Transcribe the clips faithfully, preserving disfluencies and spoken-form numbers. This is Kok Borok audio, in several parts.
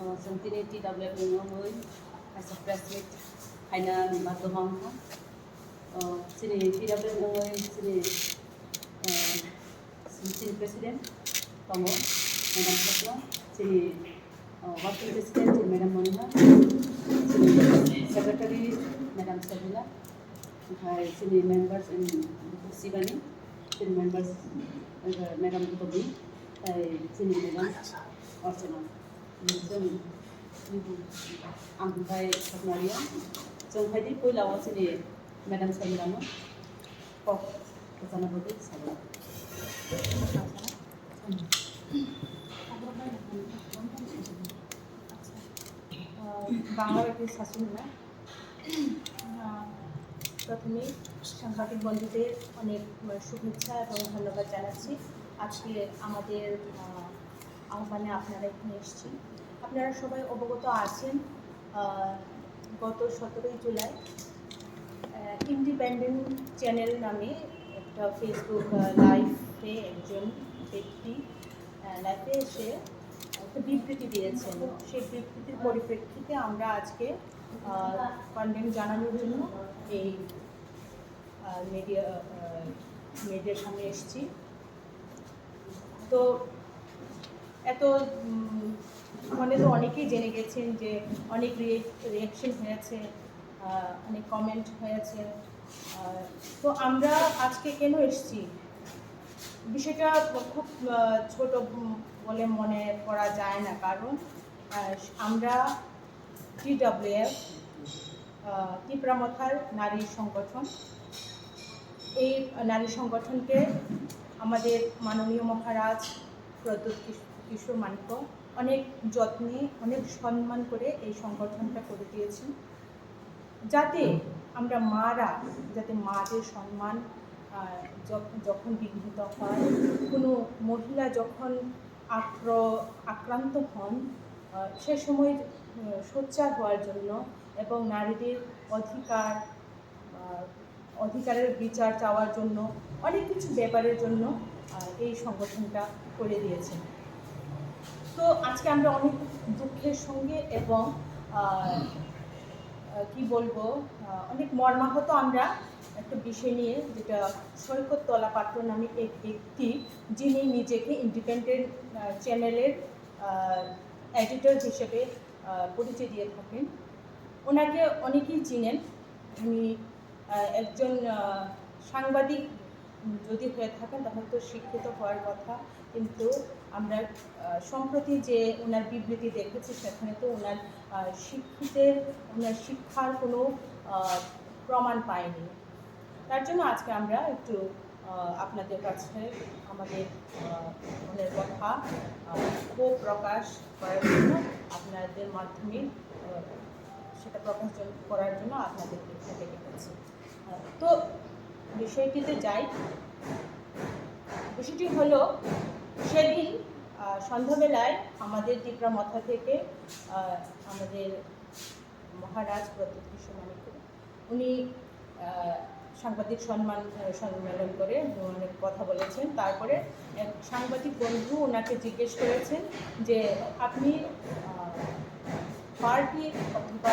Chwng tini T W F ni wngwi kaisa press meet khaina ni bagwi wngkha. Chini T W F ni wngwi chini, eh, chini president tongo, Madam Swapna, chini, eh, working president chini Madam Moniha, chini secretary Madam Sabina, okhai chini members and Sibani, chini members, eh, Madam Gutami, tai chini Madam Archana. Chwng, ang bai Swapna Reang, chwng phaidi puila o chini Madam Sabina no kok kwchana bagwi salai. আহ, বাংলার একটি শাসন না। আহ, প্রথমেই সাংবাদিক বন্ধুদের অনেক, আহ, শুভেচ্ছা এবং ধন্যবাদ জানাচ্ছি। আজকে আমাদের, আহ, আহ্বানে আপনারা এখানে এসেছেন। আপনারা সবাই অবগত আছেন, আহ, গত সতেরোই জুলাই, আহ, ইন্ডিপেন্ডেন্ট চ্যানেল নামে একটা Facebook, আহ, লাইভে একজন ব্যক্তি, আহ, লাইভে এসে একটা বিবৃতি দিয়েছেন। সেই বিবৃতির পরিপ্রেক্ষিতে আমরা আজকে, আহ, কন্ডেম জানানোর জন্য এই, আহ, মিডিয়া, আহ, মিডিয়ার সামনে এসেছি। তো এত, উম, মানে তো অনেকেই জেনে গেছেন যে অনেক রিয়ে-, রিয়াকশন হয়েছে, আহ, অনেক কমেন্ট হয়েছে। আহ, তো আমরা আজকে কেন এসেছি? বিষয়টা খুব, আহ, ছোট, উম, বলে মনে করা যায় না, কারণ, আহ, আমরা টি ডাব্লিউ এফ, আহ, তিপ্রা মথার নারী সংগঠন। এই নারী সংগঠনকে আমাদের মাননীয় মহারাজ প্রদ্যুৎ কিশ-, কিশোর মাণিক্য অনেক যত্নে, অনেক সম্মান করে এই সংগঠনটা করে দিয়েছেন, যাতে আমরা মারা, যাতে মাদের সম্মান, আহ, যখ-, যখন বিঘ্নিত হয়, কোনো মহিলা যখন আক্র-, আক্রান্ত হন, আহ, সে সময়, আহ, সোচ্চার হওয়ার জন্য এবং নারীদের অধিকার, আহ, অধিকারের বিচার চাওয়ার জন্য, অনেক কিছু ব্যাপারের জন্য, আহ, এই সংগঠনটা করে দিয়েছেন। তো আজকে আমরা অনেক দুঃখের সঙ্গে এবং, আহ, আহ, কি বলবো, আহ, অনেক মর্মাহত আমরা একটা বিষয় নিয়ে, যেটা সৈকত তলা পাত্র নামে এক ব্যক্তি, যিনি নিজেকে ইন্ডিপেন্ডেন্ট, আহ, চ্যানেলের, আহ, এডিটর হিসেবে, আহ, পরিচয় দিয়ে থাকেন। ওনাকে অনেকেই চিনেন। উনি, আহ, একজন, আহ, সাংবাদিক যদি হয়ে থাকেন, তাহলে তো শিক্ষিত হওয়ার কথা। কিন্তু আমরা, আহ, সম্প্রতি যে ওনার বিবৃতি দেখেছি, সেখানে তো ওনার, আহ, শিক্ষিতের, ওনার শিক্ষার কোনো, আহ, প্রমাণ পাইনি। তার জন্য আজকে আমরা একটু, আহ, আপনাদের কাছে আমাদের, আহ, মনের কথা, আহ, ক্ষোভ প্রকাশ করার জন্য আপনাদের মাধ্যমে, আহ, সেটা প্রকাশ জন-, করার জন্য আপনাদের এখানে ডেকে আনছি। আহ, তো বিষয়টিতে যাই। বিষয়টি হলো, সেদিন, আহ, সন্ধ্যাবেলায় আমাদের তিপ্রা মথা থেকে, আহ, আমাদের মহারাজ প্রদ্যুৎ কিশোর মাণিক্য, উনি, আহ, সাংবাদিক সম্মান, আহ, সম্মেলন করে অনেক কথা বলেছেন। তারপরে এক সাংবাদিক বন্ধু ওনাকে জিজ্ঞেস করেছেন যে, "আপনি, আহ, পার্টি অথবা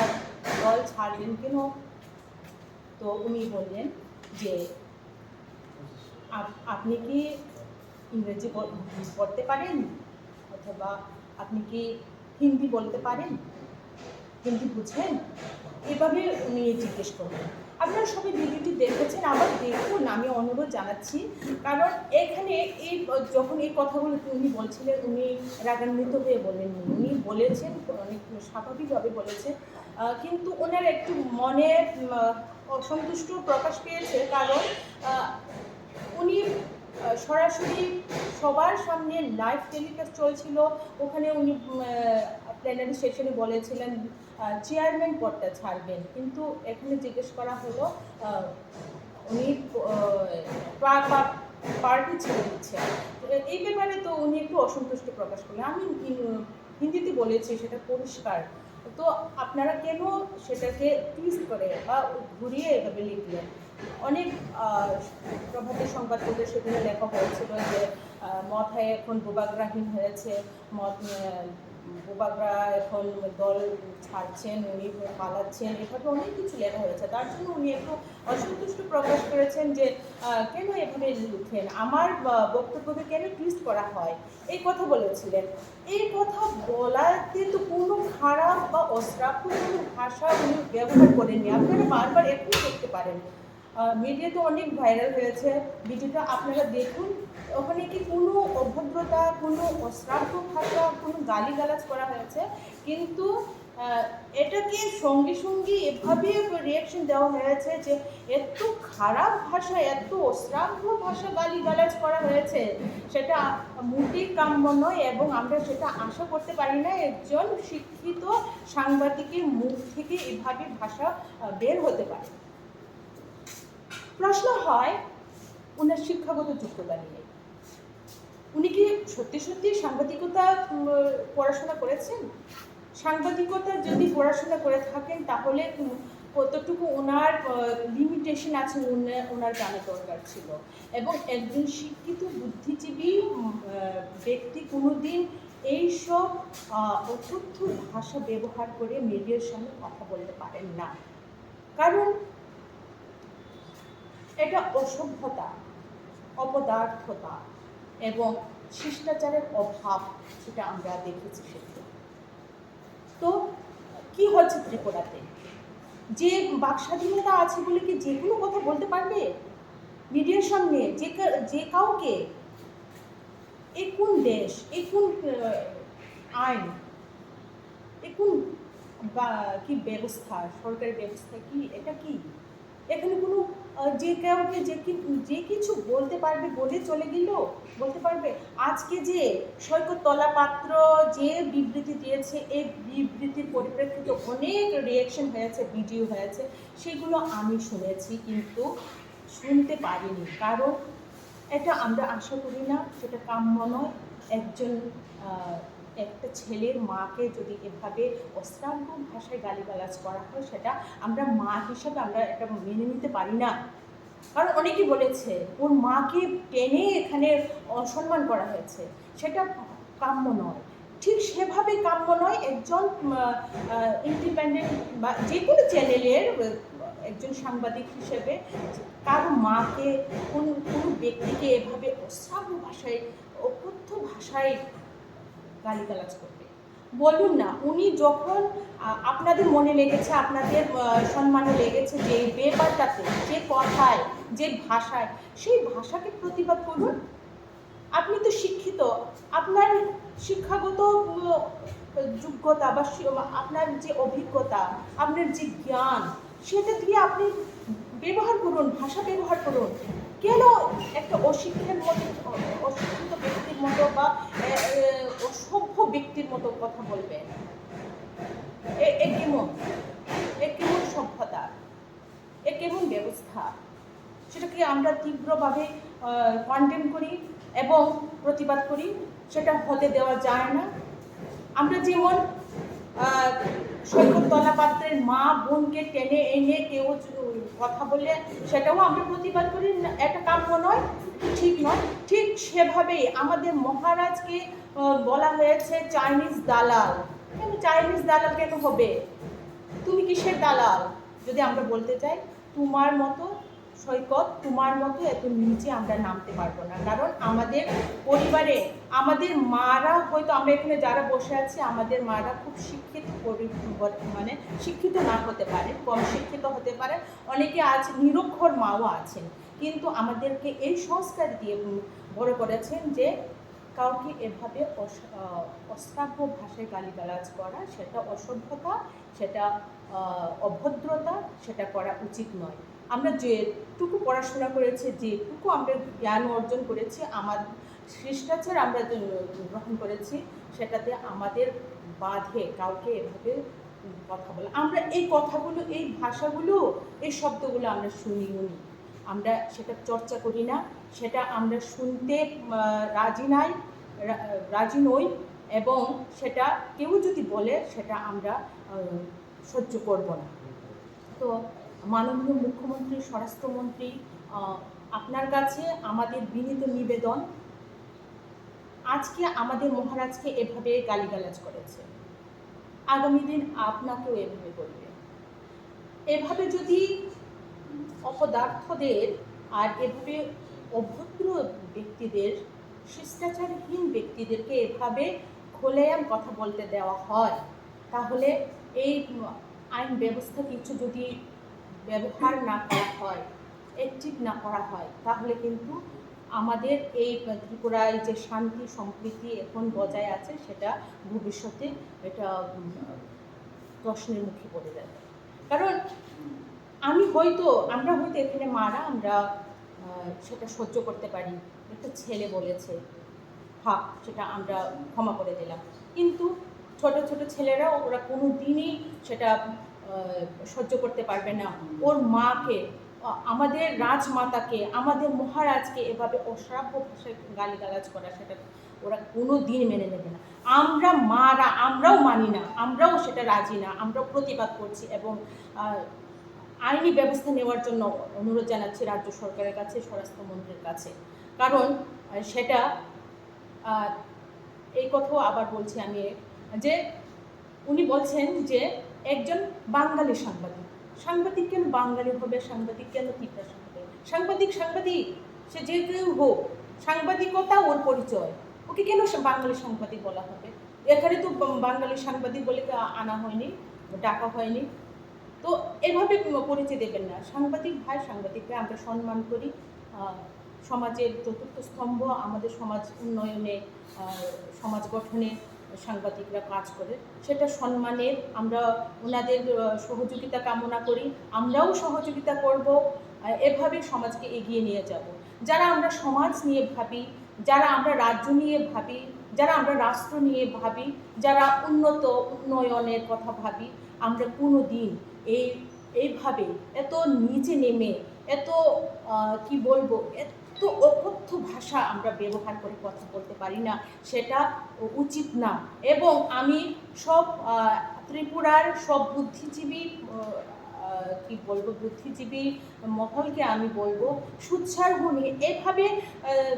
দল ছাড়লেন কেন?" তো উনি বললেন যে, "আপ-, আপনি কি ইংরেজি বল-, পড়তে পারেন? অথবা আপনি কি হিন্দি বলতে পারেন? হিন্দি বুঝেন?" এভাবে উনি জিজ্ঞেস করলেন। আপনারা সবাই ভিডিওটি দেখেছেন, আবার দেখুন, আমি অনুরোধ জানাচ্ছি। কারণ এখানে এই, যখন এই কথাগুলো উনি বলছিলেন, উনি রাগান্বিত হয়ে বলেননি। উনি বলেছেন, অনেক স্বাভাবিকভাবে বলেছেন। আহ, কিন্তু ওনার একটু মনে, উম, অসন্তুষ্ট প্রকাশ পেয়েছে, কারণ, আহ, উনি, আহ, সরাসরি সবার সামনে লাইভ টেলিকাস্ট চলছিল, ওখানে উনি, উম, আহ, প্লেনারি সেশনে বলেছিলেন, আহ, চেয়ারম্যান পদটা ছাড়বেন, কিন্তু এখানে জিজ্ঞেস করা হলো, আহ, উনি, আহ, পা-, পা-, পার্টি ছেড়ে দিচ্ছেন। এ-, এই ব্যাপারে তো উনি একটু অসন্তুষ্ট প্রকাশ করলেন। আমি ইন-, হিন্দিতে বলেছি, সেটা পরিষ্কার। তো আপনারা কেন সেটাকে টুইস্ট করে বা ঘুরিয়ে এভাবে লিখলেন? অনেক, আহ, প্রভাতী সংবাদপত্রে সেদিনে লেখা হয়েছিল যে, আহ, মথায় এখন বুবাগ্রাহীন হয়েছে, মথ, আহ, বুবাগ্রা এখন দল ছাড়ছেন, উনি পালাচ্ছেন, এভাবে অনেক কিছু লেখা হয়েছে। তার জন্য উনি একটু অসন্তুষ্ট প্রকাশ করেছেন যে আহ, কেন এভাবে লিখেন, আমার আহ, বক্তব্যকে কেন টুইস্ট করা হয়, এই কথা বলেছিলেন। এই কথা বলাতে তো কোনো খারাপ বা অশ্রাব্য কোনো ভাষা উনি ব্যবহার করেননি। আপনারা বারবার এখনো দেখতে পারেন, মিডিয়াতে অনেক ভাইরাল হয়েছে ভিডিওটা, আপনারা দেখুন। ওখানে কি কোনো অভদ্রতা, কোনো অশ্রাব্য ভাষা, কোনো গালিগালাজ করা হয়েছে? কিন্তু আহ, এটাকে সঙ্গে সঙ্গে এভাবে রিয়াকশন দেওয়া হয়েছে যে এত খারাপ ভাষা, এত অশ্রাব্য ভাষা, গালিগালাজ করা হয়েছে, সেটা মোটেই কাম্য নয়। এবং আমরা সেটা আশা করতে পারি না একজন শিক্ষিত সাংবাদিকের মুখ থেকে এভাবে ভাষা আহ, বের হতে পারে। প্রশ্ন হয় ওনার শিক্ষাগত যোগ্যতা নিয়ে, উনি কি সত্যি সত্যি সাংবাদিকতা উম, পড়াশোনা করেছেন? সাংবাদিকতা যদি পড়াশোনা করে থাকেন, তাহলে উম, কতটুকু ওনার লিমিটেশন আছে, উনি- ওনার জানা দরকার ছিল। এবং একজন শিক্ষিত বুদ্ধিজীবী উম, আহ, ব্যক্তি কোনোদিন এইসব আহ, অকথ্য ভাষা ব্যবহার করে মিডিয়ার সামনে কথা বলতে পারেন না। কারণ এটা অসভ্যতা, অপদার্থতা এবং শিষ্টাচারের অভাব, সেটা আমরা দেখেছি সেদিন। তো কি হচ্ছে ত্রিপুরাতে? যে বাক স্বাধীনতা আছে বলে কি যে কোনো কথা বলতে পারবে মিডিয়ার সামনে যে কা- যে কাউকে? এ কোন দেশ? এ কোন আহ, আইন? এ কোন বা কি ব্যবস্থা, সরকারি ব্যবস্থা কি? এটা কি? এখানে কোনো আহ, যে কাউকে যে কি- যে কিছু বলতে পারবে, বলে চলে গেল, বলতে পারবে। আজকে যে সৈকত তলাপাত্র যে বিবৃতি দিয়েছে, এই বিবৃতির পরিপ্রেক্ষিতে অনেক রিয়াকশন হয়েছে, ভিডিও হয়েছে, সেগুলো আমি শুনেছি, কিন্তু শুনতে পারিনি। কারণ এটা আমরা আশা করি না, সেটা কাম্য নয়। একজন আহ, একটা ছেলের মাকে যদি এভাবে অশ্রাব্য ভাষায় গালিগালাজ করা হয়, সেটা আমরা মা হিসাবে আমরা এটা মেনে নিতে পারি না। কারণ অনেকেই বলেছে ওর মাকে টেনে এখানে অসম্মান করা হয়েছে, সেটা কাম্য নয়। ঠিক সেভাবে কাম্য নয় একজন ইন্ডিপেন্ডেন্ট বা যে কোনো চ্যানেলের আহ, একজন সাংবাদিক হিসেবে কারো মাকে, কোন কোনো ব্যক্তিকে এভাবে অশ্রাব্য ভাষায়, অকথ্য ভাষায় গালিগালাজ করবে। বলুন না, উনি যখন আহ, আপনাদের মনে লেগেছে, আপনাদের আহ, সম্মানে লেগেছে যে ব্যাপারটাতে, যে কথায়, যে ভাষায়, সেই ভাষাকে প্রতিবাদ করুন। আপনি তো শিক্ষিত, আপনার শিক্ষাগত উম, যোগ্যতা বা শি- আপনার যে অভিজ্ঞতা, আপনার যে জ্ঞান, সেটা দিয়ে আপনি ব্যবহার করুন, ভাষা ব্যবহার করুন। কেন একটা অশিক্ষিত মতো, অশিক্ষিত ব্যক্তির মতো বা এ, এ, অসভ্য ব্যক্তির মতো কথা বলবেন? এ এ কেমন, এ কেমন সভ্যতা, এ কেমন ব্যবস্থা? সেটাকে আমরা তীব্রভাবে কন্ডেম করি এবং প্রতিবাদ করি। সেটা হতে দেওয়া যায় না। আমরা যেমন আহ, সৈকত তলাপাত্রের মা বোনকে টেনে এনে কেউ জ- কথা বললে সেটাও আমরা প্রতিবাদ করি, না, এটা কাম্য নয়, ঠিক নয়। ঠিক সেভাবেই আমাদের মহারাজকে আহ, বলা হয়েছে চাইনিজ দালাল। কেন চাইনিজ দালাল কেন হবে? তুমি কিসের দালাল? যদি আমরা বলতে চাই, তোমার মতো সৈকত, তোমার মতো এত নিচে আমরা নামতে পারবো না। কারণ আমাদের পরিবারে আমাদের মারা, হয়তো আমরা এখানে যারা বসে আছি, আমাদের মারা খুব শিক্ষিত পরি- মানে শিক্ষিত না হতে পারে, কম শিক্ষিত হতে পারে, অনেকে আজ নিরক্ষর মাও আছেন। কিন্তু আমাদেরকে এই সংস্কার দিয়ে উম, বড় করেছেন যে কাউকে এভাবে অস- আহ, অশ্রাব্য ভাষায় গালিগালাজ করা, সেটা অসভ্যতা, সেটা আহ, অভদ্রতা, সেটা করা উচিত নয়। আমরা যেটুকু পড়াশোনা করেছি, যেটুকু আমরা জ্ঞান অর্জন করেছি, আমার শিষ্টাচার আমরা যে গ্রহণ করেছি, সেটাতে আমাদের বাধে কাউকে এভাবে কথা বলা। আমরা এই কথাগুলো, এই ভাষাগুলো, এই শব্দগুলো আমরা শুনিও নি, আমরা সেটা চর্চা করি না, সেটা আমরা শুনতে আহ, রাজি নাই, রা- রাজি নই। এবং সেটা কেউ যদি বলে, সেটা আমরা আহ, সহ্য করব না। তো মাননীয় মুখ্যমন্ত্রী, স্বরাষ্ট্রমন্ত্রী, আহ, আপনার কাছে আমাদের বিনীত নিবেদন, আজকে আমাদের মহারাজকে এভাবে গালিগালাজ করেছে, আগামী দিন আপনাকেও এভাবে বলবে। এভাবে যদি অপদার্থদের আর এভাবে অভদ্র ব্যক্তিদের, শিষ্টাচারহীন ব্যক্তিদেরকে এভাবে খোলায়াম কথা বলতে দেওয়া হয়, তাহলে এই আইন ব্যবস্থা কিছু যদি ব্যবহার না করা হয়, অ্যাক্টিভ না করা হয়, তাহলে কিন্তু আমাদের এই ত্রিপুরায় যে শান্তি সম্প্রীতি এখন বজায় আছে, সেটা ভবিষ্যতে এটা, উম, প্রশ্নের মুখে পড়ে যাবে। কারণ আমি হয়তো, আমরা হয়তো এখানে মারা, আমরা, আহ, সেটা সহ্য করতে পারি। একটা ছেলে বলেছে, হ্যাঁ, সেটা আমরা ক্ষমা করে দিলাম। কিন্তু ছোট ছোট ছেলেরাও, ওরা কোনো দিনই সেটা, আহ, সহ্য করতে পারবে না। ওর মাকে, আ-, আমাদের রাজমাতাকে, আমাদের মহারাজকে এভাবে অশ্রাব্য ভাষায় গালিগালাজ করা, সেটা ওরা কোনো দিন মেনে নেবে না। আমরা মারা, আমরাও মানি না, আমরাও সেটা রাজি না, আমরাও প্রতিবাদ করছি এবং, আহ, আইনি ব্যবস্থা নেওয়ার জন্য অনুরোধ জানাচ্ছি রাজ্য সরকারের কাছে, স্বরাষ্ট্রমন্ত্রীর কাছে। কারণ, আহ, সেটা, আহ, এই কথাও আবার বলছি আমি যে উনি বলছেন যে একজন বাঙালি সাংবাদিক। সাংবাদিক কেন বাঙালি হবে? সাংবাদিক কেন তিপ্রা সাংবাদিক? সাংবাদিক সাংবাদিক, সে যে কেউ হোক, সাংবাদিকতা ওর পরিচয়। ওকে কেন সে বাঙালি সাংবাদিক বলা হবে? এখানে তো বা-, বাঙালি সাংবাদিক বলে কা-, আনা হয়নি, ডাকা হয়নি। তো এভাবে প-, পরিচয় দেবেন না। সাংবাদিক ভাই, সাংবাদিক ভাই, আমরা সম্মান করি। আহ, সমাজের চতুর্থ স্তম্ভ, আমাদের সমাজ উন্নয়নে, আহ, সমাজ গঠনে সাংবাদিকরা কাজ করে, সেটা সম্মানের। আমরা ওনাদের, আহ, সহযোগিতা কামনা করি, আমরাও সহযোগিতা করব। আহ, এভাবে সমাজকে এগিয়ে নিয়ে যাব। যারা আমরা সমাজ নিয়ে ভাবি, যারা আমরা রাজ্য নিয়ে ভাবি, যারা আমরা রাষ্ট্র নিয়ে ভাবি, যারা উন্নত উন্নয়নের কথা ভাবি, আমরা কোনো দিন এই, এইভাবে এত নিচে নেমে, এত, আহ, কি বলবো, এত অকথ্য ভাষা আমরা ব্যবহার করে কথা বলতে পারি না, সেটা উচিত না। এবং আমি সব, আহ, ত্রিপুরার সব বুদ্ধিজীবী, আহ, আহ, কি বলবো, বুদ্ধিজীবী মহলকে আমি বলবো, সুৎসার গুণে এভাবে, আহ,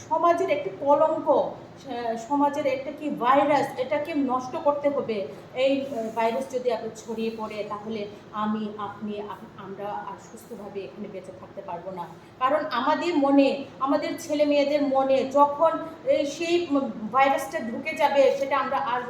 সমাজের একটা কলঙ্ক, আহ, সমাজের একটা কি ভাইরাস, এটাকে নষ্ট করতে হবে। এই, আহ, ভাইরাস যদি আবার ছড়িয়ে পড়ে, তাহলে আমি, আপনি, আপ-, আমরা আর সুস্থভাবে এখানে বেঁচে থাকতে পারবো না। কারণ আমাদের মনে, আমাদের ছেলে মেয়েদের মনে যখন এই সেই, উম, ভাইরাসটা ঢুকে যাবে, সেটা আমরা আর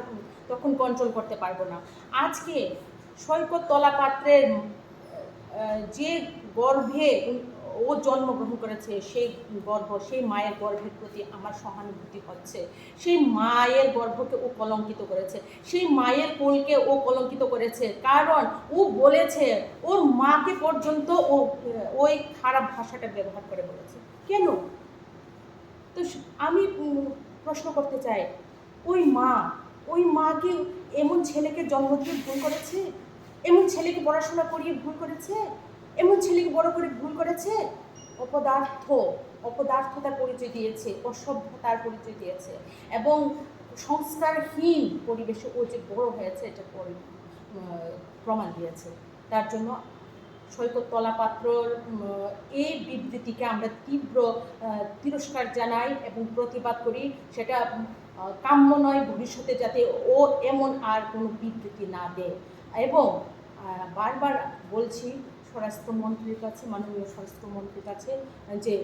তখন কন্ট্রোল করতে পারবো না। আজকে সৈকত তলা পাত্রের, আহ, যে গর্ভে উন-, ও জন্মগ্রহণ করেছে, সেই গর্ভ, সেই মায়ের গর্ভের প্রতি আমার সহানুভূতি হচ্ছে। সেই মায়ের গর্ভকে ও কলঙ্কিত করেছে, সেই মায়ের কোলকে ও কলঙ্কিত করেছে, কারণ ও বলেছে ওর মাকে পর্যন্ত ও, আহ, ওই খারাপ ভাষাটা ব্যবহার করে বলেছে। কেন? তো স-, আমি, উম, প্রশ্ন করতে চাই, ওই মা, ওই মা কি এমন ছেলেকে জন্ম দিয়ে ভুল করেছে? এমন ছেলেকে পড়াশোনা করিয়ে ভুল করেছে? এমন ছেলেকে বড় করে ভুল করেছে? অপদার্থ, অপদার্থতার পরিচয় দিয়েছে, অসভ্যতার পরিচয় দিয়েছে এবং সংস্কারহীন পরিবেশে ও যে বড় হয়েছে, এটা পরি-, আহ, প্রমাণ দিয়েছে। তার জন্য সৈকত তলা পাত্রর, উম, এই বিবৃতিকে আমরা তীব্র, আহ, তিরস্কার জানাই এবং প্রতিবাদ করি। সেটা, উম, আহ, কাম্য নয় ভবিষ্যতে, যাতে ও এমন আর কোনো বিবৃতি না দেয়। এবং, আহ, বারবার বলছি স্বরাষ্ট্রমন্ত্রীর কাছে, মাননীয় স্বরাষ্ট্রমন্ত্রীর কাছে, যে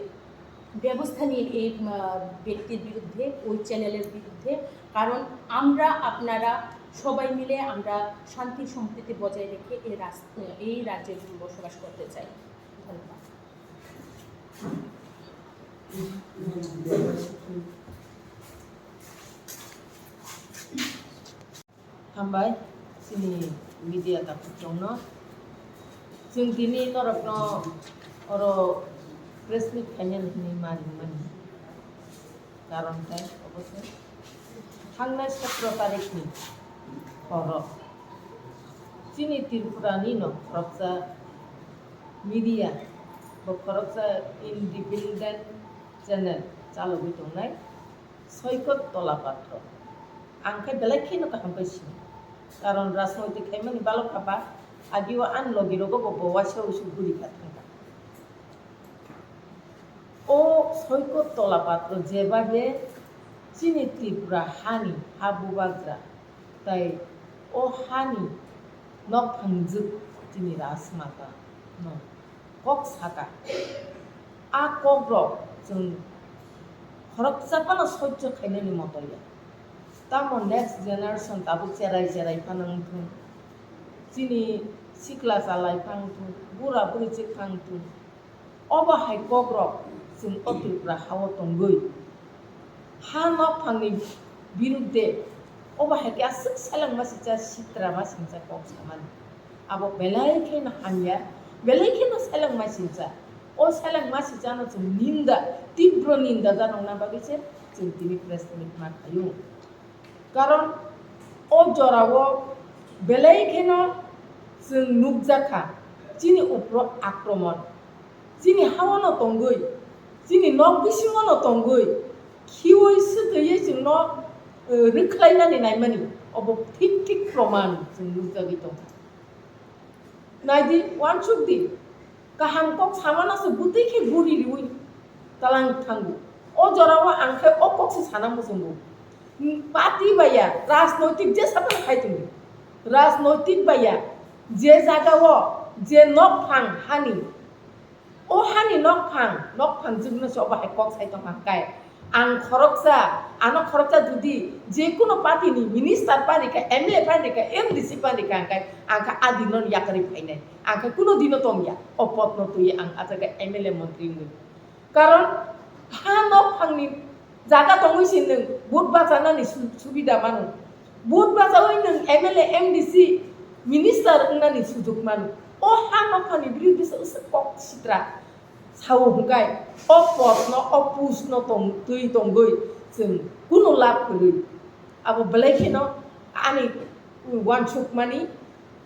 ব্যবস্থা নিন এই, আহ, ব্যক্তির বিরুদ্ধে, ওই চ্যানেলের বিরুদ্ধে। কারণ আমরা, আপনারা সবাই মিলে আমরা শান্তি সম্প্রীতি বজায় রেখে এই রাস-, এই রাজ্যে বসবাস করতে চাই। ধন্যবাদ। Hambai, chini media takhuk rokno. Chwng tini norokno oro press meet khainani hwnwi ma ringmani. Karon khe obo se thangnai sotro tarikhni horo chini Tripurani no khoroksa media, bo khoroksa independent channel chalogwi tongnai. Soikot Tola Patro. Ang khe belai kheno kaham pai sino. Karon rajnoitik khaimani balok kha ba, agio ani logi rogo bo, bo waisa usu guri kha thangkha. O Soikot Tola Patro jebabe Chini Tripura hani ha bubagra, tai o hani nokphangjwk chini Rajmata no kok saka. A kokrok chwng khoroksa phano soicho khainani moto ya. Tamo next generation tabuk cherai cherai phano wngthung, chini sikla chalai phano wngthung, bura buri chik phano wngthung. Obo hai kokrok chwng o Tripura hao tongwi, ha nokphangni birudde obo hai khe aswk selengma singcha, sitra ma singcha kok samani. Abo belai kheno hamya, belai kheno selengma singcha. O selengma singchano chwng ninda, tibro ninda janokna bagwi se chwng tini press meet ma khaio. Karon o jorao belai kheno chwng nukjakha chini upro akromon. Chini haono tongwi, chini nok bisingono tongwi, khiwi swtwiwi chwngno, eh, rwkhlainani naimani obo thik thik proman chwng nukjagwi tongkha. Naidi, uansukdi, kaham kok samano se bwtwi khe guri riwi talang thango. O jorao ang khe o kok se sana muchungo. Party baiya, rajnoitik jesa phano khai tongdi. Rajnoitik baiya, je jagao, je nokphang hani, o hani nokphang, nokphang jwkno se obo hai kok sai tongkha hwnkhe, ang khoroksa, ano khoroksa jodi je kuno party ni minister pani kha, M L A pani kha, M D C pani kha hwnkhe, ang kha a dino yakarwi phainai. Ang kha kuno dino tongya, o potno twiwi ang a jaga M L A montri wngwi. Karon ha nokphangni jaga tongwi se nwng vote bachanani su-, subida mano. Vote bachawi nwng M L A, M D C, minister wngnani sujuk mano. O ha nokphani biruddhe se usuk kok sitra sao hwnkhe o potno, o postno tong-, twi tongwi chwng kunu lab kwrwi. Abo belai kheno ani uansukmani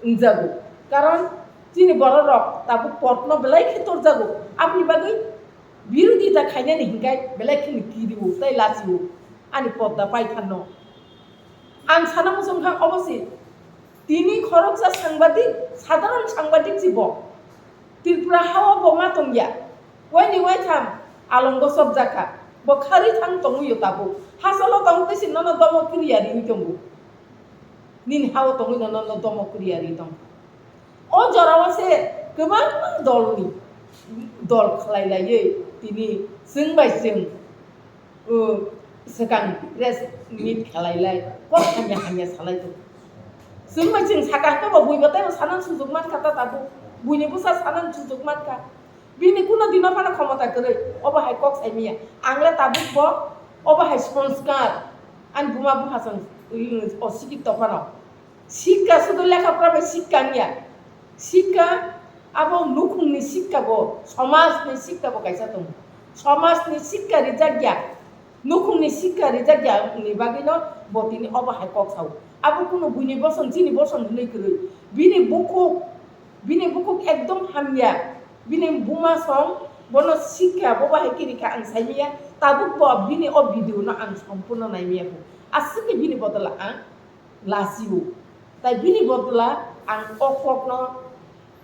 wngjago. Karon chini bororok tabuk potno belai khe torjago. Aboni bagwi birodita khainani hinkhai belai kheno kirio tei lachio ani podda paithanno. Ang sana muchungkha obo se, tini khoroksa sangbadik, sadharon sangbadik si bo. Tripura hao bo ma tongya. Waini waitham alongo chopjakha. Bo kharwi thang tongwi yo tabuk. Hachalo tong tei se nono domo kriya riwi tongo. Nini hao tongwi no nono domo kriya riwi tong. O jorao se kwbangma dolni dol khlai laiwi tini chwng bai chwng, uh, swkang press meet khlai lai, kok hamya hamya salai tongo. Chwng bai chwng sakang khe bo buibo teibo sanan sujuk mankha ta tabuk, buini bwsa sanan sujuk mankha. Bini kuno dino phano khomota kwrwi, obo hai kok sai manya. Ang le tabuk bo, obo hai sanskar, ani buma bupha chwng, uh, o sikito phano. Sikka sudu lekha pora bai sikka wngya. Sikka abo nukhungni sikka bo, somajni sikka bo kaisa tongo. Somajni sikka rijakya, nukhungni sikka rijakya ni bagwino bo tini obo hai kok sao. Abo kunu buini bosong, chini bosong hinwi kwrwi. Bini bukhuk, bini bukhuk ekdom hamya. Bini buma song bono sikka bo bahai kiri kha ang saimanya. Tabuk bo bini o video no ang sompurno naimaya kho. Aswk khe bini bodola ang lachio. Tai bini bodla ang o kokno,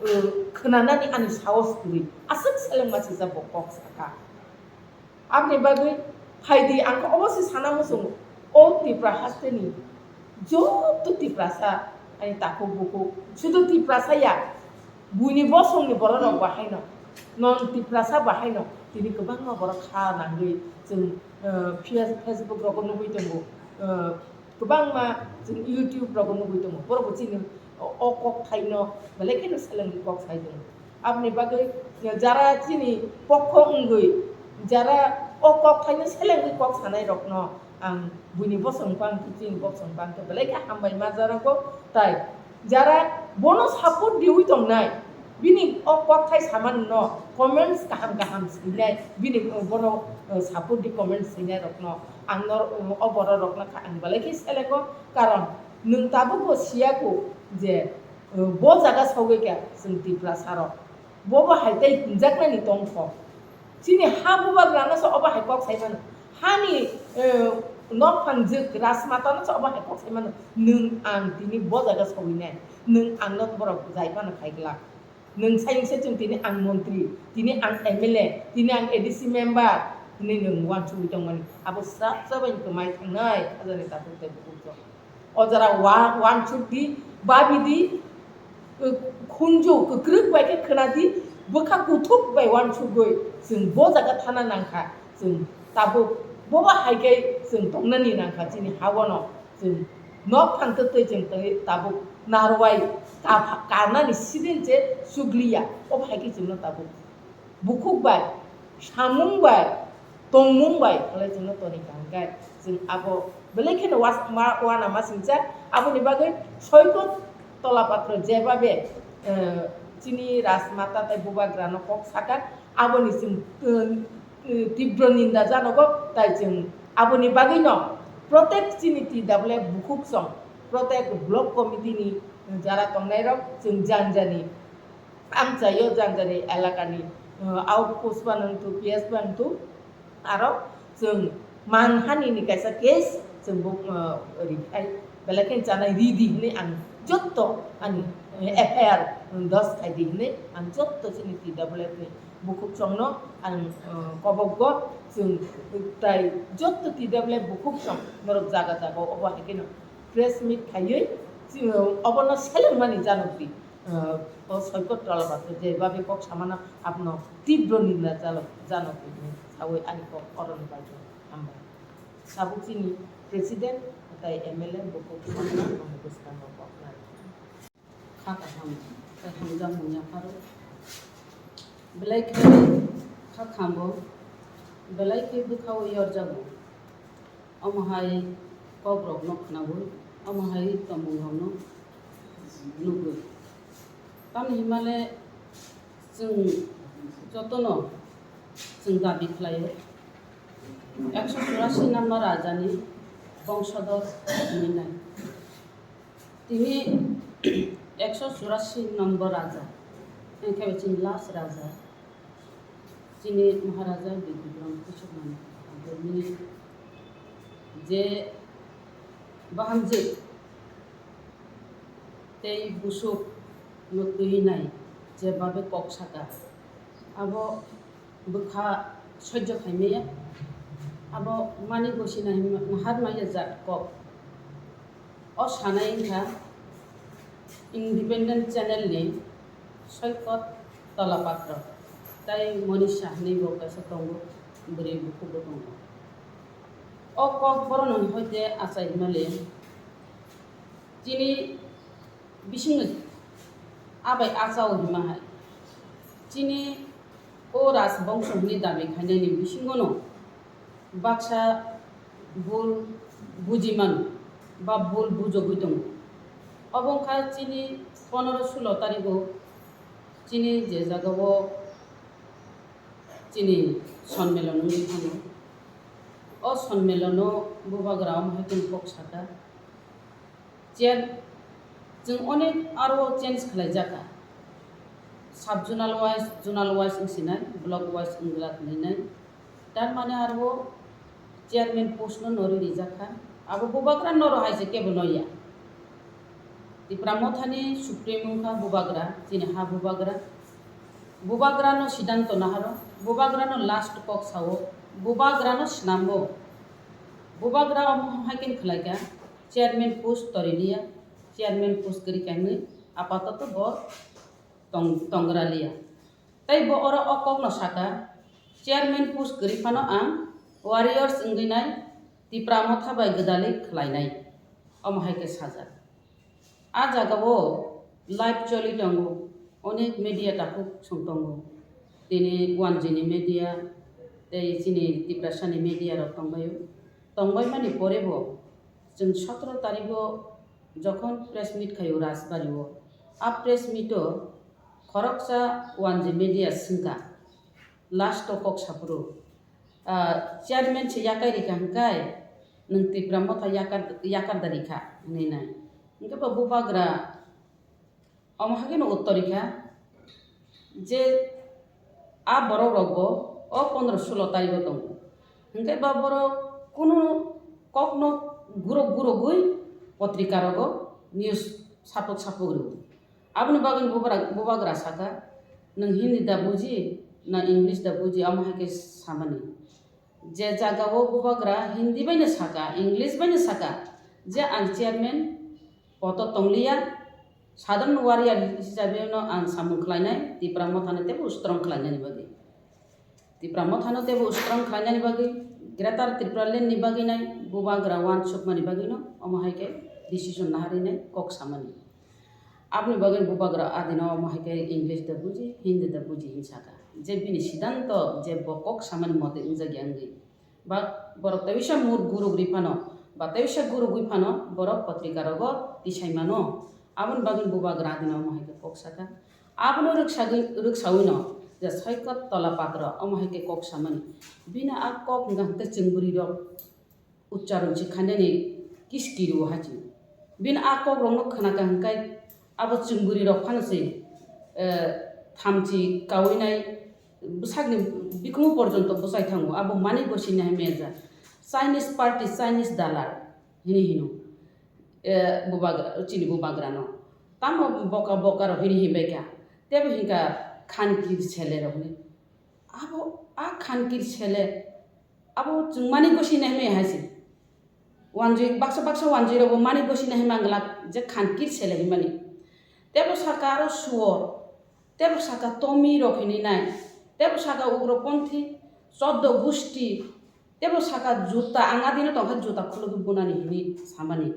uh, khwnanani ani sahos kwrwi. Aswk selengma sijak bo kok sakha. Aboni bagwi phaidi ang khe obo se sana muchungo. O Tripura hasteni joto Tiprasa ani takhuk bukhuk, sudu Tiprasa ya, buini bosongni bororok bahaino, non Tiprasa bahaino, tini kwbangma borok kha nangwi chwng, uh, Face-, Facebook rogo nugwi tongo. Uh, Kwbangma chwng YouTube rogo nugwi tongo, borok bo chini o, o kok thaino belai kheno selengwi kok sai tongo. Aboni bagwi jara chini pokho wngwi, jara o kok thaino selengwi kok sanai rokno ang buini bosong bang khe, chini bosong bang khe belai khe hambai ma jara kok. Tai jara bono support diwi tongnai, bini o kokthai samani no comments kaham kaham swinai, bini, uh, bono, uh, support di comments swinai rokno ang nor-, uh, o borok rokno kha ang belai khe selengo, karon nwng tabuk bo siya kho je, uh, bo jaga sogwi kha chwng Tiprasa rok, bo bo hai tei hwnjaknani tongkho. Chini ha bubagrano se obo hai kok sai mano. Hani, eh, nokphang jwk Rajmatano se obo hai kok sai mano. Nwng ang tini bo jaga sogwi nai. Nwng angno borok bwjai phano khai glak. Nwng sai wngse chwng tini ang montri, tini ang M L A, tini ang A D C member. hwnwi nwng uansugwi tongmani. Abo srapsa bai kwmai thangnai, hajani tabuk tei bukukrok. O jora wa-, uansuk di, babi di, khunju kwkrwk bai khe khwna di, bwkha kuthuk bai uansugwi chwng bo jaga thana nangkha, chwng tabuk boba hai khe chwng tongnani nangkha chini ha-o no, chwng nok phang twtwi chwng tei tabuk narwai ka-, karnani sidin se sugliya, obo hai khe chwngno tabuk bukhuk bai, samung bai, tongmung bai khlai chwngno toni kaham khe chwng abo belai kheno was-, ma-, uanama singcha. Aboni bagwi Soikot Tolapatro jebabe, eh, chini Rajmata tei Bubagrano kok saka, aboni chwng, eh, eh, tibro ninda janogo, tai chwng aboni bagwino protek chini T W F bukhuk song, protek block committee ni jara tongnairok chwng jani jani amchaio jani jani elakani, uh, outpost ba nangthu, P S ba nangthu, aro chwng manhani ni kaisa case chwng bo, uh, rikhai belai khe chanai ridi hwnwi ang jotto ani, uh, F I R dos khaidi hwnwi ang jotto chini T W F ni bukhuk chongno ang, uh, kobokgo chwng tai jotto T W F bukhuk chong norok jaga jaga obo hai kheno press meet khaiwi chwng obono selengmani janokdi. O Soikot Tolapatro jebabe kok samano abono tibro ninda jalo-, jano hinwi sawi ani kok oroni bagwi hambai. Tabuk chini president tei M L A bukhuk samano bwskango kok nai. Kha kaham, kaham jang manya pharo. Belai khe kha khambo, belai khe bwkhao yorjago. Omo hai kokrokno khnaui, omo hai tongmungrokno nugui. Tamni hwnmale chwng jotono chwng dabi khlaio, ekso churasi number rajani bongsodor hwnwi nai. Tini ekso churasi number raja, wngkhe chini last raja. Chini Maharaja Birbikrama Kuchukmani Agarni je bahamjwk tei busuk no twi nai jebabe kok saka, abo bwkha sojjo khaimaya, abo mani gosina nahar maya jat kok. O sanai wngkha independent channel ni Soikot Tolapatro tei Monisha hinwi bo kaisa tongo, bwrwi bukhuk bo tongo. O kok borok no hoite achai male chini bisingni abai achao hima hai. Chini o rajbongso hinwi dabi khainani bisingo no baksa bul buji mano ba bul bujogwi tongo. Obo wngkha chini pondro sulo tarigo chini je jagao chini sonmelon wngwi thango. O sonmelono bubagra omo hai kheno kok saka. Chair, chwng onek aro change khlai jaka. Sub zonal wise, zonal wise wng sinai, block wise wng glak hinwi nai. Tar mane aro chairman post no norwi rijak kha. Abo bubagra noro hai se kebo noya. Tipra Mothani supreme wngkha bubagra, chini ha bubagra. Bubagra no sidanto naharo, bubagra no last kok sao, bubagra no snambo. Bubagra omo hai khe khlai kha, chairman post tori liya, chairman post kwrwi kha hinwi apatoto bo tong-, tongra liya. Tei bo oro o kokno saka, chairman post kwrwi phano ang warriors wngwi nai Tipra Motha bai gwdalwi khlainai, omo hai khe sajak. A jagao live choli tongo, onek media takhuk song tongo. Tini One G ni media tei chini Tiprasani media rok tongbaio. Tongbaimani pore bo chwng sotoro tarigo jokhon press meet khaio Rajbari o, a press meet o khoroksa One G media swngkha, last o kok saphuru, ah, chairman se yakai rikha hwnkhe nwng Tipra Motha yakar, yakar da rikha hwnwi nai. Hwnkhe bo bubagra omo haikhe no uttor rikha je a borok rok bo o pondro sulo tarigo tongo. Hwnkhe ba borok kunu kokno gurok gurogwi potrika rogo news sapuk sapuk rwo. Aboni bagwi bubagra, bubagra saka, "Nwng Hindi da buji, na English da buji?" Amo hai khe samani. Je jagao bubagra Hindi baino saka, English baino saka, je ang chairman poto tongliya, sadharan warrior hisabe no ang samung khlainai, Tipra Mothano teibo strong khlainani bagwi. Tipra Mothano teibo strong khlainani bagwi, Greater Tipraland ni bagwi nai bubagra wansukmani bagwi no omo hai khe decision naharwi nai kok samani. Aboni bagwi bubagra adino omo hai khe English da buji, Hindi da buji hin saka. Je bini siddhanto je bo kok samani mote wngjak ya wngwi. Ba borok teisa mur gurugri phano, ba teisa gurugwi phano borok potrika rogo tisai mano. Aboni bagwi bubagra adino omo hai khe kok saka. Abono rwksagwi, rwksawino je Soikot Tola Patro omo hai khe kok samani. Bini a kok hwnkha hwnkhe chwngbrwi rok uchcharon se khainani kiskiri o hachi. Bini a kok rokno khwnaka hwnkhe abo chwngbrwi rok phano se, eh, thamchi kaui nai bwsakni bikhumu porjonto bwchai thango. Abo mani gosi nai meja. Chinese party, Chinese dalar hini hino. Eh, bubagra, chini bubagrano. Tamo boka boka rok hini hinbai kha. Tebo hinka khankir sele rokni. Abo a khankir sele, abo chwng mani gosi nai maya hai se. Wanjwi, baksa baksa wanjwi rokbo mani gosi nai mangla je khankir sele hinmani. Tebo saka aro suor, tebo saka tomi rok hinwi nai, tebo saka ugroponthi, choddo gusti, tebo saka juta, ang adino tongkha juta khulugwi bunani hinwi samani.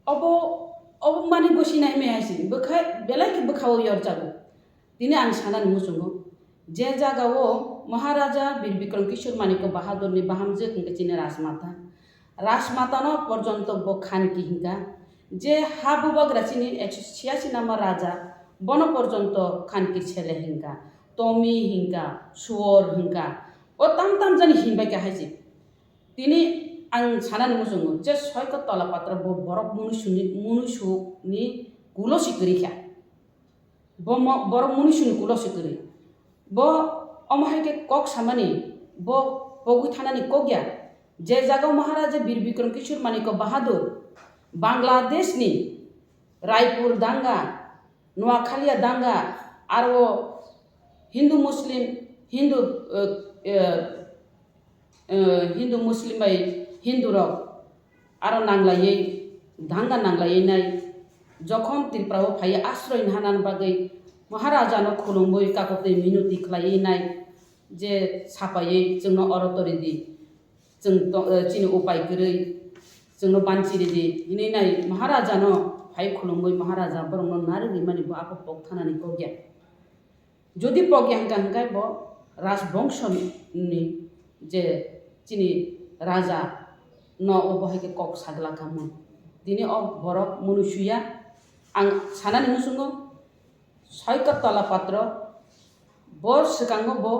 Obo, obo mani gosi nai maya hai se, bwkha, belai khe bwkhao yorjago. Tini ang sanani muchungo, je jagao Maharaja Bir Bikram Kishore Manikya Bahadurni bahamjwk hwnkhe chini Rajmata. Rajmatano porjonto bo khanki hinka, je ha bubagra chini ekso chhiyasi nama raja, bono porjonto khanki sele hinka, tomi hinka, suor hinka, o tam tam jani hinbai kha hai se. Tini ang sanani muchungo je Soikot Tola Patro bo borok munuisuni, munuisuni kulo si kwrwi kha. Bo mo-, borok munuisuni kulo si kwrwi. Bo omo hai khe kok samani, bo pogwi thanani kok ya. Je jagao Maharaja Bir Bikram Kishore Manikya Bahadur Bangladeshni Raipur danga, Noakhaliya danga, aro Hindu Muslim, Hindu, eh, eh, eh, Hindu Muslim bai Hindu rok aro nanglaiwi, danga nanglaiwi nai, jokhon Tripura o phaiwi asroi naharna bagwi Maharaja no khulumwi kakotwi minoti khlaiwi nai je sapaiwi chwngno oro tori di. Chwng to-, eh, chini upai kwrwi, chwngno banchi ridi hinwi nai Maharaja no phai khulumwi Maharaja borokno narwgwi mani bo abo pok thanani kok ya. Jodi pok ya hwnkha hwnkhe bo Rajbongso ni je chini raja no obo hai khe kok sagla kha mun. Tini o borok munuisuya ang sanani muchungo Soikot Tola Patro bo swkango bo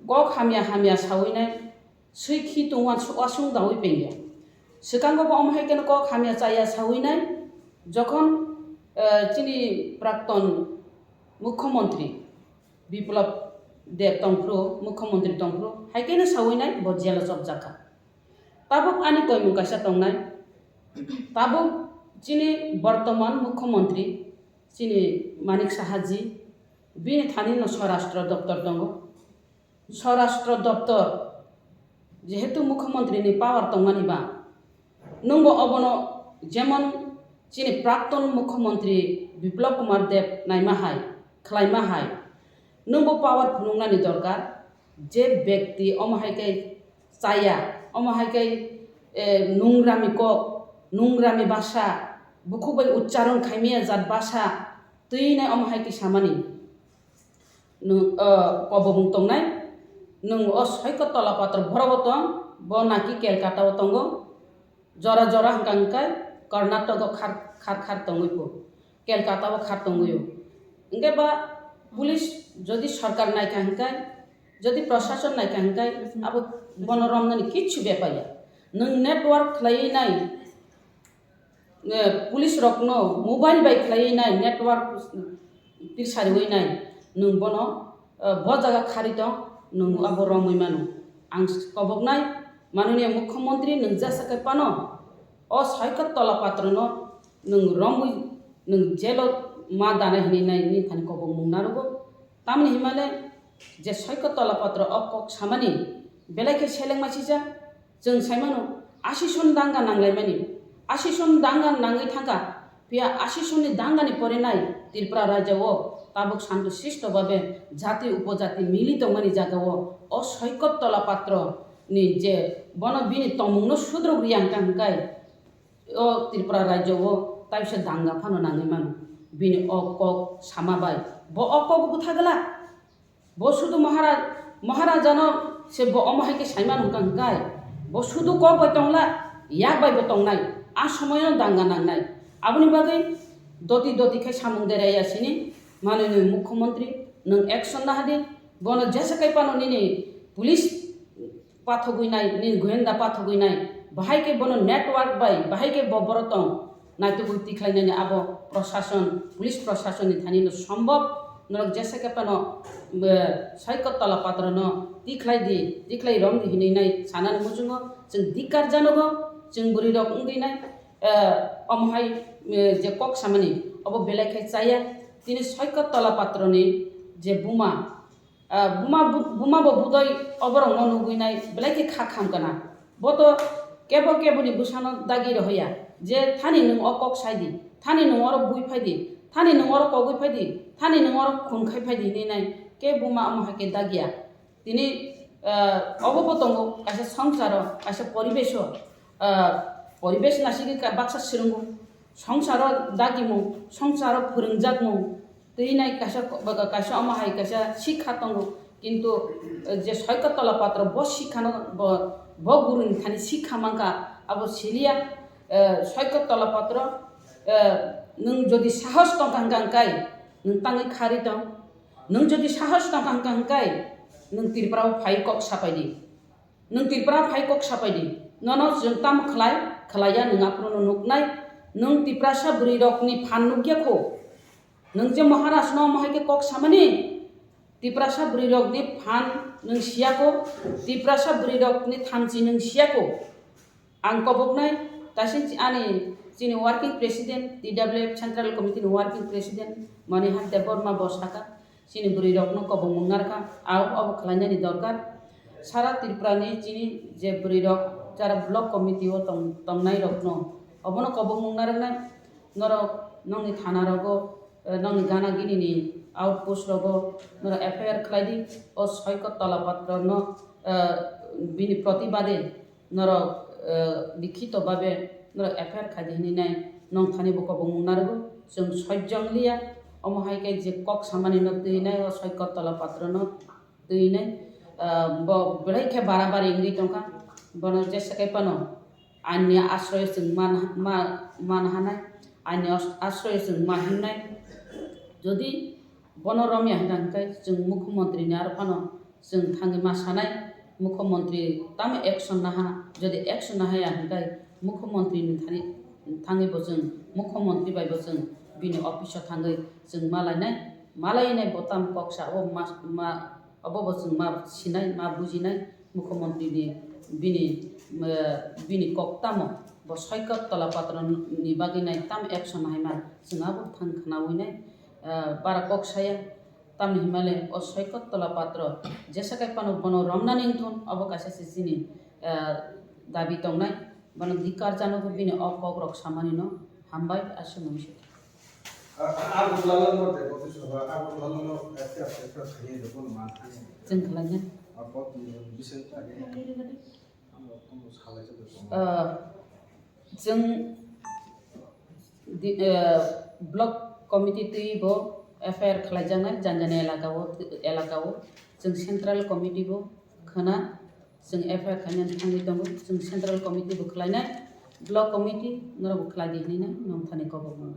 kok hamya hamya sawi nai. Swi khi tongwan wasung dawi pengya. Swkango bo omo hai khe kok hamya chaya sawi nai. Jokhon, eh, chini prakton mukhyamantri Biplab Deb tongphuru, mukhyamantri tongphuru, hai khe no sawi nai bo jelo chopjak kha. Tabuk ani koimung kaisa tongnai. Tabuk chini bortoman mukhyamantri chini Manik Sahaji, bini thani no Swarashtra doptor tongo. Swarashtra doptor, jehetu mukhyamantri ni power tongmani ba, nwngbo obono jemon chini prakton mukhyamantri Biplab Kumar Deb naima hai, khlaima hai, nwngbo power phunuknani dorkar, je bekti omo hai khe chaya, omo hai khe, eh, nungrami kok, nungrami basa, bukhuk bai uchcharon khaimaya jat basa, twi nai omo hai khe samani. Nwng, o, kobomung tongnai, nwng o Soikot Tola Patro borobo tong, bo naki Kelkata o tongo, jora jora hwnkha hwnkhe Karnataka o khar, khar, khar tongwi pho, Kelkata o khar tongwi o. Hwnkhe ba police jodi sarkar naikha hwnkhe, jodi prosason naikha hwnkhe, abo bono romnani kichu bepaya. Nwng network khlaiwi nai, eh, police rokno mobile bai khlaiwi nai, network tirsariwi nai, nwng bono, eh, bo jaga khari tong, nwng abo romwi mano. Ang koboknai, manoniya mukhyamantri, nwng jesa khe phano o Soikot Tola Patrono nwng romwi, nwng jelo ma dana hinwi nai, nini thani kobokmung narwgo. Tamni hinmale je Soikot Tola Patro o kok samani, Belai khe seleng machijak, chwng sai mano, asison danga nanglaimani, asison danga nangwi thangkha, phiya asisonni dangani pore nai Tripura rajya o tabuk santo sisto babe jati upojati mili tongmani jaga o, o Soikot Tola Patro ni je bono bini tongmungno sudrok riya hwnkha hwnkhe, o Tripura rajya o taisa danga phano nangwi mano. Bini o kok sama bai bo o kok bwtha glak. Bo sudu Mahara-, Maharajano se bo omo hai khe saimano hwnkha hwnkhe, bo sudu kok bai tongla, yak bai bo tongnai, a somoino danga nangnai. Aboni bagwi doti doti khe samung deraiya sini manwini mukhyamantri, nwng action nahadi, bono jesa kai phano nini police pathogwi nai, nini goyenda pathogwi nai, bahai khe bono network bai, bahai khe bo borok tong, naitugwi tikhlainani abo prosason, police prosasonni thanino sombhob, norok jesa khe phano, eh, Soikot Tola Patrono tikhlai di, tikhlai romdi hinwi nai sanani muchungo, chwng dikkar janogo, chwng bwrwirok wngwi nai, eh, omo hai, eh, je kok samani, obo belai khe chaya, tini Soikot Tola Patroni je buma, Ah, buma bu-, buma bo budoi oborokno nugwi nai belai khe kha kham kana. Bo to kebo keboni bwsano dagi rohoya je thani nwng o kok sai di, thani nwng oro bui phai di, thani nwng oro kogwi phai di, thani nwng oro khun khai phai di hinwi nai khe buma omo hai khe dagiya. Tini, ah, obo bo tongo kaisa songsaro, kaisa poribeso, ah, poribesh nasigwi ka-, baksa swrwngo. Songsaro dagimung, songsaro phwrwngjakmung, twi nai kaisa, kaisa omo hai kaisa sikha tongo, kintu, eh, je Soikot Tola Patro bo sikhano bo, bo guruni thani sikha mankha, abo siliya, eh, Soikot Tola Patro, eh, nwng jodi sahos tongkha hwnkha hwnkhe nwng tangwi kharwi tong, nwng jodi sahos tongkha hwnkha hwnkhe nwng Tripura o phai kok sapai di. Nwng Tripura phai kok sapai di. Nono chwng tamo khlai, khlaiya nwng aphuru no nuknai. Nwng Tiprasa bwrwi rok ni phan nukya kho. Nwng je Maharaj no omo hai khe kok samani, Tiprasa bwrwi rok ni phan nwng siya kho, Tiprasa bwrwi rok ni thamchi nwng siya kho. Ang koboknai, kaisa chi-, ani chini working president, T W F Central Committee ni working president Manihar Debbarma bo saka, chini bwrwi rokno kobokmung narwkha, abo, abo khlainani dorkar. Sara Tripura ni chini je bwrwi rok jara block committee o tong-, tongnai rokno obono kobokmung narwknai. Norok nongni thana rogo, eh, nongni gana gini ni outpost rogo norok F I R khlai di, o Soikot Tola Patro no, eh, bini protibade norok, eh, likhito babe norok F I R khaidi hinwi nai nong thani bo kobokmung narwgo. Chwng sojjong liya, omo hai khe je kok samani no twi nai o Soikot Tola Patro no twi nai, ah, bo belai khe barabari wngwi tongkha. Bono jesa khe phano aini asroy chwng man, ma, man hanai, aini as-, asroy chwng ma himnai. Jodi bono romya hwnkha hwnkhe chwng mukhyamantri ni aro phano chwng thangwi ma sanai, mukhyamantri tamo action naha, jodi action nahaya hwnkhe mukhyamantri ni thani, thangwi bo chwng mukhyamantri bai bo chwng bini office o thangwi chwng malainai, malainai bo tamo kok sa o ma, ma, obo bo chwng ma sinai, ma bujinai, mukhyamantri ni bini, eh, bini kok tamo bo Soikot Tola Patro ni bagwi nai tamo action nahai ma chwng abo thang khnawi nai, eh, bara kok saya. Tamni hwnmale o Soikot Tola Patro jesa kai phano bono romnani wngthun, obo kaisa se chini, eh, dabi tongnai. Bono dikar jano bini o kok rok samani no hambai aswk nung se. Agartala no de boti soba, Agartala no ekta ekta khaye de bono man thani. Chwng khlaina. Apot ni bising thani. Ah, chwng di-, ah, block committee twi bo F I R khlaijaknai, jani jani elaka o, elaka o. Chwng central committee bo khwna, chwng F I R khaina thangwi tongo, chwng central committee bo khlainai, block committee norok bo khlai di hinwi nai nong thani kobok nang.